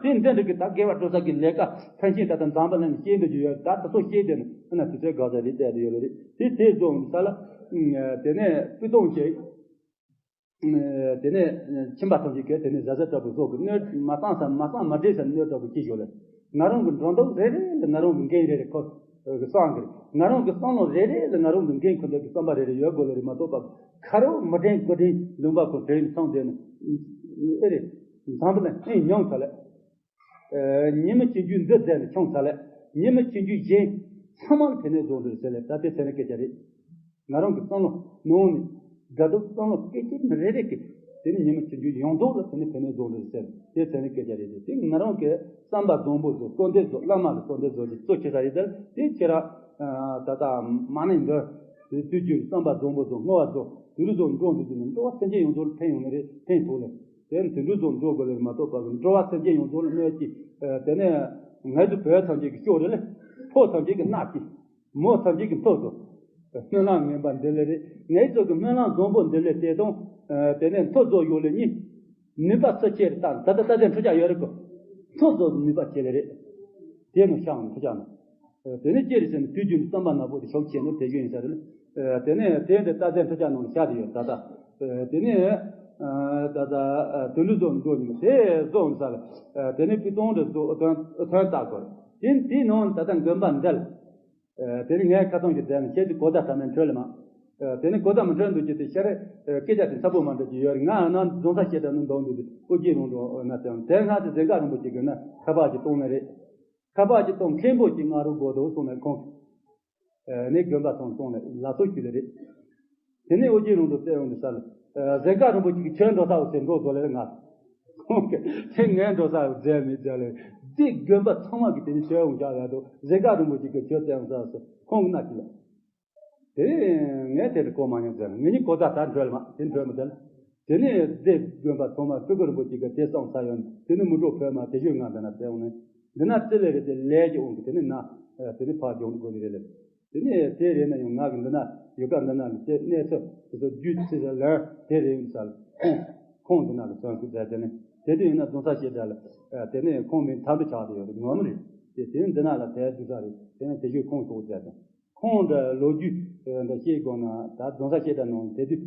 དེ་འདི་འདྲ་གི་ད་དགེ་བ་སྒྲུབ་ས་གི་ལས་ཀ་ཕན་ཆད་ད་ལྟ་འཛམ་བུ་གླིང་ནས་སྐྱེལ་འདོད་ཀྱི་ཡོད། ད་དེ་ཚོ་སྐྱེལ་དེ་ནི་ཨ་ན་དུས་ཚོད་འགག་ས་རེད་བསྡད་དེ་ཡོད་ལེ་རེད། དེ་དེ་བཟོ་འོང་ས་ལ་དེ་ནས་སྤུས་གཙང་ཅིག་དེ་ནས་ཁྱིམ་པ་ཐམས་ཅད་ཀྱིས་དེ་ནས་ཟ་ཟ་འདྲ་པོ་བཟོ་གི་སྣོད་མ་བཏང་ས་མ་བཏང་མ་འདྲེས་ས་སྣོད་འདྲ་པོ་སྐྱེས་ཞོར་ལ། ང་རང་གི་འགྲོ་འདུག་རེ་རེ་ལ་ང་རང་གི་འགན་རེ་རེ་ཁོ་གི་བསམ་གི་རེད། ང་རང་གི་བསམ་བློ་རེ་རེ་ལ་ང་རང་གི་འགན་ཁུར་འདོད་ཀྱི་བསམ་པ་རེ་རེ་ཡོད་དགོས་ལེ་རེད་མ་གཏོགས་པ། ཁ་རོག་མི་དྲན་དགུ་དྲན་ལུང་པ་ཁོ་དྲན་སོང་དེ་ནི་ཨེ་རེད། འཛམ་བུ་གླིང་ཨེ་ཉམས་ཚར་ལེ། ཉི་མ་གཅིག་རྒྱུ་འདི་བསྡད་ནས་ཆུང་ཚ་ལས་ཉི་མ་གཅིག་རྒྱུ་གཞན་ཚང་མ་ལ་ཕན་ནུས་བཟོ་འདྲ་ཟེར་ལས་ད་ལྟའི་ཚེ་ནི་སྐད་ཆ་རེད། ང་རང་གི་བསམ་བློ་ནང་ནས་དགའ་སྡུག་བསམ་བློ་སྐད་ཅིག་མི་རེ་རེ་གི་དེ་ནི་ཉི་མ་གཅིག་རྒྱུ་ཡོངས་རྫོགས་ལ་ཕན་ནུས་ཕན་ནུས་བཟོ་འདྲ་ཟེར་དེ་ཚེ་ནི་སྐད་ཆ་རེད། དེ་ང་རང་གི་བསམ་པ་བཟང་པོ་བཟོ་གཙོ་འདོད་བཟོ་བླ་མ་ལ་གཙོ་འདོད་བཟོ་གི་གཙོ་ཆེ་ས་རེད། དེ་ཁྱེད་རང་ད་ལྟ་མ་ནིང་འདི་དུས་རྒྱུན་བསམ་པ་བཟང་པོ་བཟོ་བསྔོ་བ་བཟོ་དུས་རུ་བཟོ་འགྲོ་འདུག་རྒྱུ་ནི་འགྲོ་བ་སེམས་ཅན་ཡོངས་རྫོགས་ལ་ཕན་ཡོང་ནི་རེད་ཕན་ཐོགས་ལ། དེ་ནི་དེ་འདྲ་བཟོ་འགྲོ་དགོས་ལེ་མ་གཏོགས་པ་གི་འགྲོ་བ་སེམས་ཅན་ཡོངས་རྫོགས་ལ་གནོད་ཀྱི། དེ་ནས་ངལ་དུ་བོད་ཐམས་ཅད་ཀྱི་སྐྱོ་རེ་ལེ། ཕོ་ཐམས་ཅད་ཀྱི་གནག་ཀྱི། མོ་ཐམས་ཅད་ཀྱི་མཐོ་དུ། སྨོན་ལམ་ངན་པ་འདི་ལེ་རེད། ངལ་ཚོ་གི་སྨོན་ལམ་བཟང་པོ་འདི་ལེ་དེ་དང་། དེ་ནས་མཐོ་རྫོགས་ཡོད་ལེ་གཉིས། ནུས་པ་སུ་ཆེ་རེ་ད་ད་ལྟ་ལྟ་ཚན་འཕྲུལ་ཆ་ཡོད་རེ་གོ། མཐོ་རྫོགས་ནུས་པ་ཆེ་ལེ་རེད། དེ་ནི་ཤང་འཕྲུལ་ཆ་ནི། དེ་ནས་ཅི་རེད་ཟེར་ན་དུས་རྒྱུན་བསམ་པ་ནག་པོ་དེ་ཤོག་ཆེ་ནོ་དེ་རྒྱུན་ཡིན་ས་རེད། དེ་ནས་དེ་འདྲ་རྟ་རྫས་འཕྲུལ་ཆ་ནང་ལ་ཤར་དེ་ཡོད་ད་ལྟ། དེ་ནས་ད་ལྟ་དུད་འགྲོ་བཟོ་འགྲོ་ནི་དེ་བཟོ་འོང་ས་ལ། དེ་ནས་སྤུས་གཙང་འདྲ་བཟོ་ཐོན་ཐོན་བཏགས་དགོས། དེ་དེའི་ནང་ད་ལྟ་དགོན་པ་འདྲ་ལ། དེ་ནས་ངས་ཁ་ཚང་གི་རྫས་ནི་ཁྱེད་ཀྱི་གོ་བརྡ་དྲ་མེད་འཕྲོད་ལ་མ། དེ་ནས་གོ་བརྡ་མི་འཕྲོད་འདུག་ཀྱི་དེ་ཤར་སྐད་ཆ་དེ་འཚབ་པོ་མ་འདྲ་ཅིག་ཡོད་རེད། ང་ཨ་ན་རྫོང་ས་བཤད་གྲྭ་ནང་འདུག་འདུག་དེ་ཨོ་རྒྱན་རང་འགྲོ་ན་ཙང་དེ་སྔ་དེ་ཟེ་ཀ་རིན་པོ་ཆེ་གི་ན་ཁ་པར་གྱི་གཏོང་ནི་རེད། ཁ་པར་གྱི་གཏོང་མཁན་པོ་གཅིག་ང་རུ་དགོས་འདུག་གསུངས་ནས་ཁོང་། ནས་དགོན་པ་ཚང་གཏོང་ནས་ལ་སོ་ཞུ་ལེ་རེད། དེ་ནས་ཨོ་རྒྱན་རང་འགྲོ་བཙལ་ཡོང་དུས་ས་ལ། ཟེ་ཀ་རིན་པོ་ཆེ་གི་ཁྱོད་འགྲོ་ས་འོ་ཟེར་འགྲོ་བཟོ་ལེ་རེད་ང་། ཁོང་གིས་དེ་ངས་འགྲོ་ས་འོ་ཟེར་མི་ཟེར་ལེ། འདི་དགོན་པ་ཚང་མ་གི་དེ་ནས་ཁྱོད་ཡོང་བཞག་ཡ་འདུག་ཟེ་ཀ་རིན་པོ་ཆེ་གི་ཁྱོད་བཙལ་ཡོང་ས་ཟེར་ཁོང་གི་ན་ཅི་ལ། དེ་ངས་དེ་འདྲ་གོ་མ་མྱོང་ཟེར་ངེད་གཉིས་གོ་ད་ད་འགྲོ་ལ་མ་དེ་འགྲོ་མི་དེ་ལ། དེ་ནས་སྡེ་དགོན་པ་ཚང་མ་སྤྲུལ་སྐུ་རིན་པོ་ཆེ་གི་དེ་གསུངས་ས་ཡོད་དེ་ནས་མི་འགྲོ་ཕོད་མ་དེ་ཞོད་ང་འདི་ན་བཙལ་འོང་ནས་འདི་ན་བཙལ་ལེ་རེད། དེ་ལས་ཀྱི་འོང་གི་དེ་ནས་ན་དེ་ནས་ཕར་སྦྱོང་དགོས་ནི་རེད་ལེ། དེ་ནས་དེ་རེད་ན་ཡང་ང་གི་འདི་ན་ཡོད་ཀ་འདི་ན་ནི་དེ་གནས་ཚུལ་དེ་ཚོ་རྒྱུད་ཚིག་ལ་ལར་དེ་རེད་ཡིན་ས་ལ་ཁོང་ཁོང་འདི་ན་ལ་སོན་ཁུ་བཙལ་དེ་ནས་དེ་དུས་ཡིན་ན་རྫོང་ས་ཞེ་དྲག་ལ་དེ་ནས་ཁོང་མིང་ཐག་འདུ་ཆགས་དེ་ཡོད་རེད་ངོ་མ་རེད། དེ་དེ་ནས་འདི་ན་ལ་དེ་དུས་ས་རེད། དེ་ནས་དེ་ཞོད་ཁོང་ཚོ་བཙལ་དེ། ཁོང་འདྲ་ལོ་རྒྱུས་འདྲ་བཤད་དགོས་ན་ད་རྫོང་ས་བཤད་གྲྭ་ནང་དེ་དུས་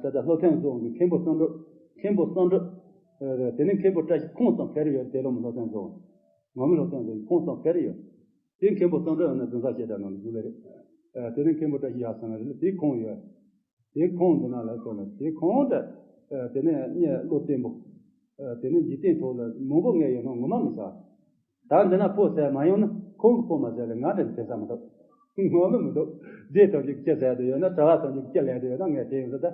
ད་ལྟ་སློབ་ཐོན་བཟོ་གི་མཁན་པོ་བསམ་འགྲུབ། མཁན་པོ་བསམ་འགྲུབ། དེ་ནས་མཁན་པོ་བཀྲ་ཤིས་ཁོང་ཚང་ཕེ་རེ་ཡོད། དེ་ལོ་མི་སློབ་ཐོན་བཟོ། ངོ་མི་སློབ་ཐོན་བཟོ་ཁོང་ཚང་ཕེ་རེ་ཡོད། དེ་མཁན་པོ་གཙང་སྦྲ་ཡོད་ན་འཛིན་བཟའ་བཤད་གྲྭ་ནང་ལ་འདུག་ལེ་རེད། ཨ་དེ་ནས་མཁན་པོ་བཀྲ་ཤིས་ཡར་སོང་ལ་རེད་ལ། དེ་ཁོང་ཡོད། དེ་ཁོང་འདི་ན་ལ་སོང་ལ། དེ་ཁོང་དེ་ཨ་དེ་ནས་གཉེར་བློ་བརྟན་པོ། ཨ་དེ་ནས་འཇིག་རྟེན་ཐོག་ལ་མང་པོ་གཉེར་ཡོད་ན་ངོ་མ་མི་ཟ། ད་འདི་ན་ཕོ་ཟས་མ་ཡོང་ན་ཁོང་གི་ཕོ་མ་ཟས་ལ་ང་དེ་དེ་ཟ་མི་འདུག་ངོ་མ་མི་འདུག་རྫས་ཐམས་ཅད་ཀྱི་ཅི་ཟས་དུ་ཡོད་ན། གྲྭ་བ་ཐམས་ཅད་ཀྱི་ཅི་ལས་དུ་ཡོད་ན་ངས་དེ་ཡོང་ཟེར། ད་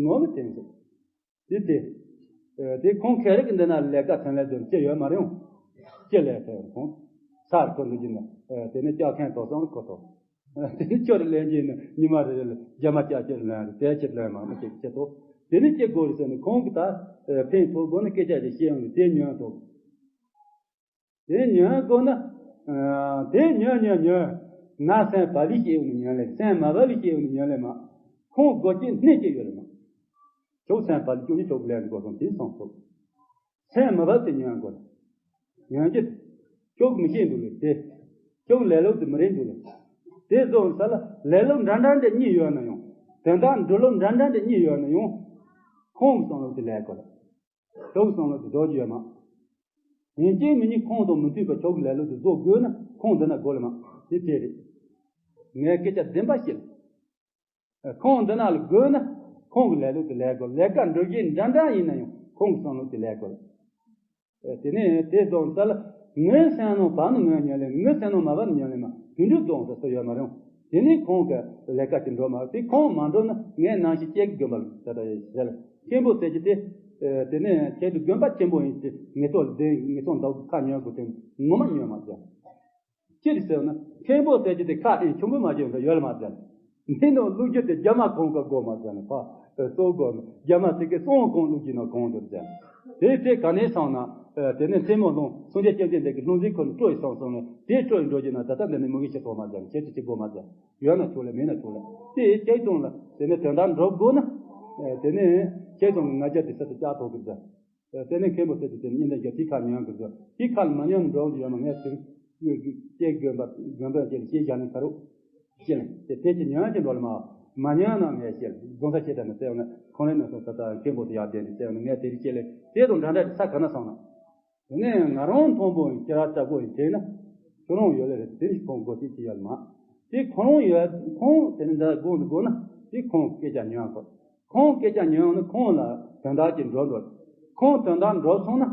ངོ་མ་དེ་ཡོང་ཟེར། དེ་དེ། ཨ་དེ་ཁོང་ཁེ་རིག་གི་འདི་ན་ལས་ཀ་ཐོན་ལས་དོན་ཅི་ཡོད་མ་རེད། ཅི་ལས་ཐོན་ཁོང་། སར་ཁོ་འདི་གྱིན་ན། ཨ་དེ་ནི་ལྕགས་མཁན་དོ་སོང་ཁོ་ཐོ། ཨ་དེ་ནི་ཁྱོད་ལེན་གྱིན་ན་ཉི་མ་རེ་རེ་ལ་རྒྱ་མ་ལྕགས་ཁྱེར་ལེན་རེ་དེ་ཁྱེར་ལེན་མ་མི་ཅིག་ཁྱེར་ཐོ། དེ་ནི་ཅི་དགོས་རེད་ཟེར་ནས་ཁོང་གི་ད་ཨ་ཕན་ཐོགས་དགོས་ན་སྐད་ཆ་ཅིག་བཤད་ཡོང་ནས་དེ་ཉོན་ཐོག་དེ་ཉོན་དགོས་ན། ཨ་དེ་ཉོན་ཉོན་ཉོན། ང་སེམས་པ་ལས་སྐྱེས་ཡོང་ནས་ཉོན་ལེ། སེམས་མ་བབས་ལས་སྐྱེས་ཡོང་ནས་ཉོན་ལེ་མ། ཁོང་སྒོ་སྐྱེས་སྣེ་སྐྱེས་ཡོད་ལེ་མ། ཁྱོད་སེམས་པ་ལས་སྐྱེས་ནས་ཁྱོད་ལས་དགོས་སོང་དེ་སོང་ཐུབ། སེམས་མ་བབས་དེ་ཉོན་དགོས། ཉོན་གྱི། ཁྱོད་མི་ཤེས་འདུག་ལེ་དེ། ཁྱོད་ལས་ལོག་དེ་མི་རེད་འདུག་ལེ། དེ་བཟོ་ས་ལ་ལས་ལོག་འདྲ་འདྲ་འདྲ་གཉིས་ཡོད་ན་ཡང་། དོན་དག་འགྲོ་ལོག་འདྲ་འདྲ་འདྲ་གཉིས་ཡོད་ན་ཡང་། ཁོང་གི་བསམ་བློ་དེ་ལས་དགོས་ལེ། ཁྱོད་ཀྱི་བསམ་བློ་དེ་རྫོགས་རྒྱུ་ཡོད་མ། ཡིན་གཅིག་མིན་གཉིས་ཁོང་དང་མི་མཐུན་པ་ཁྱོད་ཀྱི་ལས་ལུགས་དེ་བཟོ་དགོས་ན་ཁོང་འདི་ན་དགོས་ལ་མ། དེ་དེ་རེད། ངས་སྐད་ཆ་བདེན་པ་བཤད། ཁོང་འདི་ན་ལ་དགོས་ན་ཁོང་གི་ལས་ལུགས་དེ་ལས་དགོས། ལས་ཀ་འགྲུབ་རྒྱུ་འདྲ་འདྲ་ཡིན་ན་ཡང་ཁོང་གི་བསམ་བློ་དེ་ལས་དགོས། དེ་ནས་དེ་རྫོགས་ས་ལ་ངའི་སེམས་ནང་བབས་ན་ངས་ཉན་ལེ། ངའི་སེམས་ནང་མ་བབས་ན་ཉན་ལེ་མ། དེ་འདྲའི་རྫོགས་ས་སུ་ཡོད་མ་རུང་། དེ་ནས་ཁོང་གི་ལས་ཀ་དེ་འགྲོ་མ། དེ་ཁོང་མ་འགྲོ་ན་ངས་ནང་བཞིན་སྐྱེ་གི་དགོན་པ་ལ་ད་ལྟ་ཡོད་ཟེར་ལ། མཁན་པོ་ཟེར་གྱི་དེ། ཨེ་དེ་ནས་ཁྱེད་ཚོ་དགོན་པ་ཆེན་པོ་ཡིན་ཏེ་ངེད་ཚོ་ལ་དེ་ངེད་ཚོ་འདྲ་བོ་ཁ་ཉོན་དགོས་དེ་ངོ་མ་ཉོན་མ་ཟེར། ཅི་རེད་ཟེར་ན་མཁན་པོ་ཟེར་གྱི་དེ་ཁ་ཨེ་ཆུང་གི་མ་བྱས་འདྲ་ཡོད་ལ་མ་ཟེར། འདི་ནང་བླུག་རྒྱུ་དེ་རྒྱ་མ་གོང་ག་དགོས་མ་ཟེར་ན་ཕ་ཨེ་གཙོ་དགོས་ན་རྒྱ་མ་ཟེར་གི་སོང་གོང་བླུག་རྒྱུ་ན་གོང་དུ་ཟེར། དེ་དེ་ག་ནས་སོང་ན་ཨེ་དེ་ནས་མཚན་མོ་ལོང་སངས་རྒྱས་བཅོམ་ལྡན་འདས་ཀྱི་ལྷུང་བཟེད་ཁོ་ནས་སྤྲོ་ཡི་སོང་སོང་ནས་དེ་སྤྲོ་ཡི་འགྲོ་རྒྱུ་ན་ད་ལྟ་འདི་ནས་མི་གི་ཞིག་ཐོག་མ་ཟེར་ཁྱེད་ཚོ་ཅི་དགོས་མ་ཟེར། ཡོད་ན་ཆོག་ལེ་མེད་ན་ཆོག་ལེ། དེ་ཁྱེད་ཚོ་ལ་དེ་ནས་དོན་དག་འགྲུབ་དགོས་ན། དེ་ནས་ཁྱེད་ཚོ་ལ་ང་རྒྱལ་དེ་ས་དེ་བཅག་ཐོག་གི་ཟེར། དེ་ནས་མཁན་པོ་ཟེར་དུས་དེ་ནས་གཉིས་འདྲ་རྒྱ་དེ་ཁ་ཉོན་གི་ཟེར། དེ་ཁ་ལ་མ་ཉོན་འགྲོ་གི་ཡོད་ན་ངས་དེ་སྐྱེ་དགོན་པ་དགོན་པ་ཅེས་ཤེས་བྱ་ནས་ཁ་རུ་ཤེས་ལེ། དེ་དེ་ཅི་ཉོན་ཅི་འགྲོ་ལེ་མ། མ་ཉོན་ན་ངས་ཤེས་ལེ། རྫོང་ས་ཤེས་དྲན་ནས་བཙལ་ཡོང་ན་ཁོང་རེ་ན་སོང་ད་ལྟ་མཁན་པོ་དེ་ཡར་བསྡད་ནས་བཙལ་ཡོང་ན་ངས་དེ་རིགས་ཤེས་ལེ། དེ་དང་འདྲ་འདྲ་ས་ག་ན་སོང་ན། དེ་ནས་ང་རང་མཐོང་པོ་ཡིན་ཁྱེད་རང་ལྟ་བུ་ཡིན་དེ་ན། ཁྱོད་རང་ཡོད་ལེ་རེད། དེ་ནི་ཁོང་སྒོ་ཅིག་ཅི་ཡོད་ལ་མ། དེ་ཁོང་རང་ཡོད་ཁོང་དེ་ནི་འདི་དགོངས་དུ་དགོངས་ན་དེ་ཁོང་སྐད་ཆ་ཉོན་དགོས། ཁོང་སྐད་ཆ་ཉོན་ཡོང་ན་ཁོང་ལ་དོན་དག་ཅིག་འགྲོ་འགྲོ། ཁོང་དོན་དག་འགྲོ་སོང་ན།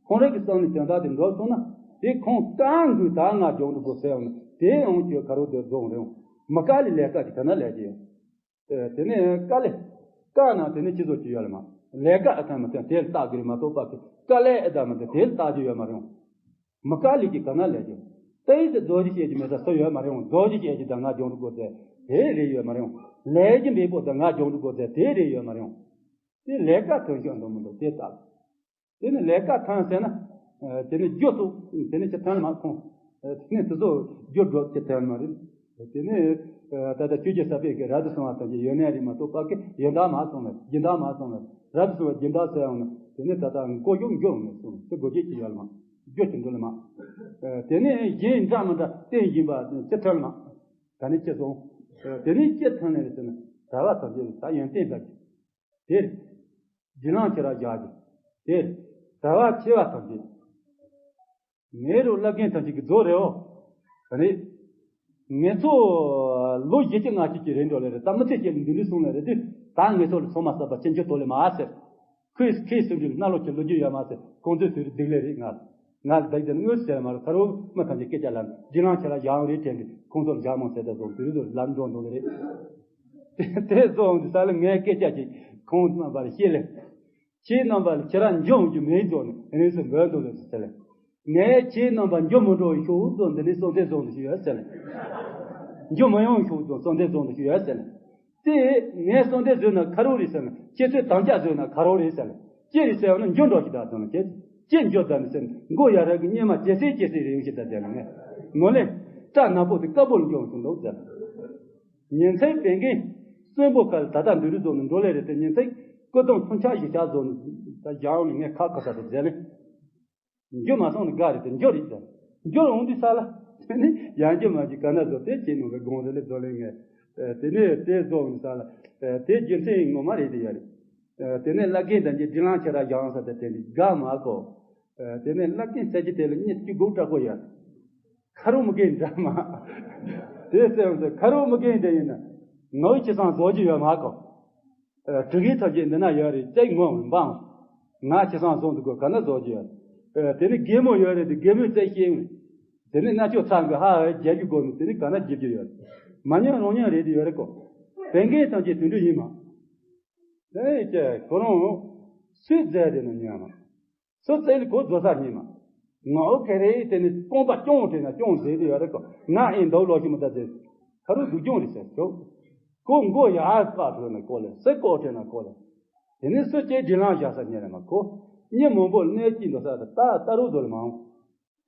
ཁོང་རང་གི་བསམ་ནས་དོན་དག་དེ་འགྲོ་སོང་ན། དེ་ཁོང་བཀའ་འགུལ་ད་ང་སྦྱོང་འགྲོ་དགོས་ཟེར་ཡོང་ན་དེ་ཡོང་ཁྱོད་ཁ་རོག་དེ་རྫོང་རེད། མི་དཀའ་ལས་ལས་ཀ་ཅིག་ག་ན་ལས་ཀྱི་ཡོད། ཨེ་དེ་ནས་དཀའ་ལས། དཀའ་ན་དེ་ནས་སྤྱི་ཚོགས་ཀྱི་ཡོད་ལ་མ། ལས་ཀ་ཨ་ཐང་མ་ཐང་དེ་ལ་བལྟ་དགོས་རེད་མ་གཏོགས་པ་གི་དཀའ་ལས་ཨེ་ད་མ་ཐང་དེ་ལ་བལྟ་རྒྱུ་ཡོད་མ་རེད། མི་དཀའ་ལས་ཀྱི་ག་ན་ལས་ཀྱི། ཏོག་ཙམ་རྫོགས་རྒྱུ་བཤད་ཀྱི་མེད་ས་སུ་ཡོད་མ་རེད། རྫོགས་རྒྱུ་བཤད་ཀྱི་ད་ང་སྦྱོང་འགྲོ་དགོས་ཟེར་དེ་རེད་ཡོད་མ་རེད། ལས་ཀྱི་འབེལ་པོ་ད་ང་སྦྱོང་འགྲོ་དགོས་ཟེར་དེ་རེད་ཡོད་མ་རེད། དེ་ལས་ཀ་ཐོན་ཤོག་འདུག་མི་འདུག་དེ་ལྟ། དེ་ནི་ལས་ཀ་ཐོན་ཟེར་ན། ཨ་དེ་ནི་རྒྱུ་སོགས་དེ་ནི་ཅི་ཐོན་མ་ཁོང་། ཨ་དེ་ནི་དེ་ཚོ་རྒྱུ་སྒྲོ་ཅི་ཐོན་མ་རེད། དེ་ནི་ཨ་ད་ལྟ་ཆོས་ཀྱི་ས་པའི་གི་རབ་ཏུ་བྱུང་བ་ཐམས་ཅད་ཡོན་ཏན་རེད་མ་གཏོགས་པ་གི་ཡོན་བདག་མ་སོང་ལ་སྦྱིན་བདག་མ་སོང་ལ་རབ་ཏུ་བྱུང་བ་སྦྱིན་བདག་ཟེར་ཡང་ན་དེ་ནི་ད་ལྟ་མགོ་གཡོག་འགྱུར་ནས་སོང་དེ་དགོས་ཀྱི་ཅི་ཡོད་ལ་མ། རྒྱུ་ཅི་འགྲོ་ལ་མ། ཨ་དེ་ནི་གཞན་འདྲ་མི་འདྲ་རྟེན་བཞིན་པ་ཅི་ཐོན་ལ་མ། ད་ནི་ཅི་སོང་། ཨ་དེ་ནི་ཅི་ཐོན་ལ་རེད་ཟེར་ན་གྲྭ་བ་ཐམས་ཅད་ད་ཡོན་ཏན་ལ། དེར། སྒྲིག་ལམ་ཁྱེར་ར་བཞག་རྒྱུ། དེར། གྲྭ་བ་ཆེ་བ་ཐམས་ཅད། ངའི་རུ་བླ་རྒན་ཐམས་ཅད་ཀྱི་རྫོགས་རེད་འོ། ད་ནི། ངེད་ཚོ། ལོ་བཞི་བཅུ་ལྔ་བཅུ་ཅིག་རེད་འགྲོ་ལེ་རེད། ད་མི་ཚེ་སྐྱེལ་འདི་འདྲ་སོང་ལེ་རེད་དེ། ད་ངེད་ཚོ་ལ་ཚོད་མ་ཟབ་པ་ཅི་འགྱུར་ཏོ་ལེ་མ་ཟེར། ཁོས་ཁོས་སུ་འདྲི་ལ་གནའ་ལོ་ཆེ་ལོ་རྒྱུས་ཡོད་མ་ཟེར། ཁོང་ཚོས་ཟེར་སྡིག་ལེ་རེད་ང་། ང་ལ་བདག་ཀྱང་དངོས་སུ་ཟེར་མ་རེད། ཁ་རོག་མི་ཐམས་ཅད་སྐད་ཆ་ལ་སྒྲིག་ལམ་ཁྱེར་ར་བཞག་རེད་དྲན་གི་ཁོང་ཚོར་བཞག་མོ་ཟེར་ད་སོང་དུས་རེད་ལམ་འགྲོ་འགྲོ་ལེ་རེད། དེ་སོང་དུས་ས་ལ་ངའི་སྐད་ཆ་ཅིག་ཁོང་རྣམ་པར་བཤད་ལེ། ཁྱེད་རྣམ་པར་ཁྱེད་རང་འཇོམས་རྒྱུ་མེད་ཙོག་ནས་རིང་སུ་འབོད་འདུག་ལེ་ཟེར་ལེ། ངས་ཁྱེད་རྣམ་པར་འཇོམས་མི་འགྲོ་བའི་ཤོག་ཙོག་འདི་ནས་གསོལ་འདེབས་བཟོ་འདུག་ཞུ་ཡོད་ཟེར་ལེ། འཇོམས་མ་ཡོང་ཤོག་ཙོག་གསོལ་འདེབས་བཟོ་འདུག་ཞུ་ཡོད་ཟེར་ལེ། དེ་ངས་གསོལ་འདེབས་བཟོས་ན་ཁ་རོག་རེད་ཟེར་ན་ཁྱེད་ཚོས་དམ་བཅའ་བཟོས་ན་ཁ་རོག་རེད་ཟེར་ལེ། ཅི་རེད་ཟེར་བ་ན་འགྱོ་འགྲོ་ཞིག་ད་དང་ཁྱེད། ཅི་འགྱོ་ད་ནི་ཟེར་ན་མགོ་ཡ་ར་གི་སྙེ་མ་ཇེ་སེ་ཇེ་སེ་རེ་ཡོང་ཞིག་ད་དེ་ལ་ངས། ངོ་ལེ། སྐྲ་ནག་པོ་དེ་དཀར་པོ་ལ་འགྱོ་འོང་ཞིག་འདུག་ཟེར། ཉིན་མཚན་བན་རྒན་གསོན་པོ་ཁ་ལ་ད་ལྟ་འདི་རུ་བཟོ་ནས་འགྲོ་ལེ་རེད་དེ་ཉིན་མཚན་སྐུ་གདུང་མཚོན་ཆ་བཞི་ཆ་བཟོ་ནས་ད་བཞག་ཡོང་ནས་ངས་ཁ་ཁ་ས་དེ་མཛད་ནས། འགྱོ་མ་སོང་ནས་དགའ་རེད་དེ་འགྱོ་རེད་དེ། འགྱོ་འོང་དུས་ས་ལ། དེ་ནས་ཡང་འགྱོ་མ་གི་ག་ན་བཟོ་དེ་བྱེད་ནོ་གི་དགོངས་རེ་ལེ་བཟོ་ལེ་ངས། དེ་ནས་དེ་བཟོ་འོང་ས་ལ། དེ་རྒྱུ་མཚན་ངོ་མ་རེད་དེ་ཡ་རེད། དེ་ནས་བླ་རྒན་དང་གྱི་སྒྲིག་ལམ་ཁྱེར་ར་བཞག་ས་དེ་དེ་འདི་དགའ་མ་གོ། དེ་ནས་བླ་རྒན་ཟེར་གྱི་དེ་ལ་གཉིད་སྐྱིད་སྒོ་དྲག་པོ་ཡ། ཁ་རོག་མི་རྒན་འདྲ་མ། དེ་སེམས་སུ་ཁ་རོག་མི་རྒན་འདྲ་ཡིན་ན། ངའི་ཁྱི་སང་བཟོ་རྒྱུ་ཡོད་མ་གོ། ཨ། དྲི་གི་ཐབས་ཀྱིས་འདི་ན་ཡོད་རེད། ཅེས་ངོ་འབངས། ང་ཁྱི་སང་བཟོ་འདུག་གོ། ག་ན་བཟོ་རྒྱུ་ཡོད། ཨ། དེ་ནི་རྒན་མོ་ཡོད་རེད། དེ་རྒན་མོས་རྩད་ཤེས་ཡོང་། དེ་ནི་རྣ་ཅོག་ཚང་གི་ཧ་ཧ་རྒྱབ་རྒྱུ་དགོས་ནི། དེ་ནི་ག་ན་རྒྱབ་རྒྱུ་ཡོད། མ་ཉན་རང་ཉན་རེད་དེ་ཡོད་རེད་གོ། བན་རྒན་ཐམས་ཅད་དུད་འགྲོ་ཡིན་མ། དེ་ནི་ཀྱེ་ཁོ་རང་སུས་རྩད་དེ་ནི་ཉན་མ། སུ་རྩད་ལ་གོ་རྫོགས་ས་རྙེད་མ། ངའོ་ཁེ་རེ་དེ་ནི་རྐང་པ་རྐྱང་དེ་ན་རྐྱང་ཟེར་དེ་ཡོད་རེད་གོ། ང་ཨེ་འདུག་ལོ་ཞིག་མི་ད་ཟེར། ཁ་རུ་སྡུག་སྦྱོང་རེད་ཟེར་ཆོག། ཁོ་མགོ་ཡར་བཀག་ཐུབ་ན་ཁོ་ལ་སེ་ཀོ་དྲན་ན་ཁོ་ལ། དེ་ནས་སུ་སྐྱེ་དྲིན་ལན་བཞག་ས་རྙེད་རེད་མ་ཁོ། མྱི་མང་པོ་གནས་སྐྱིད་འདུག་ས་དེ་ད་ལྟ་རུ་བཟོ་ལ་མ་འོང་།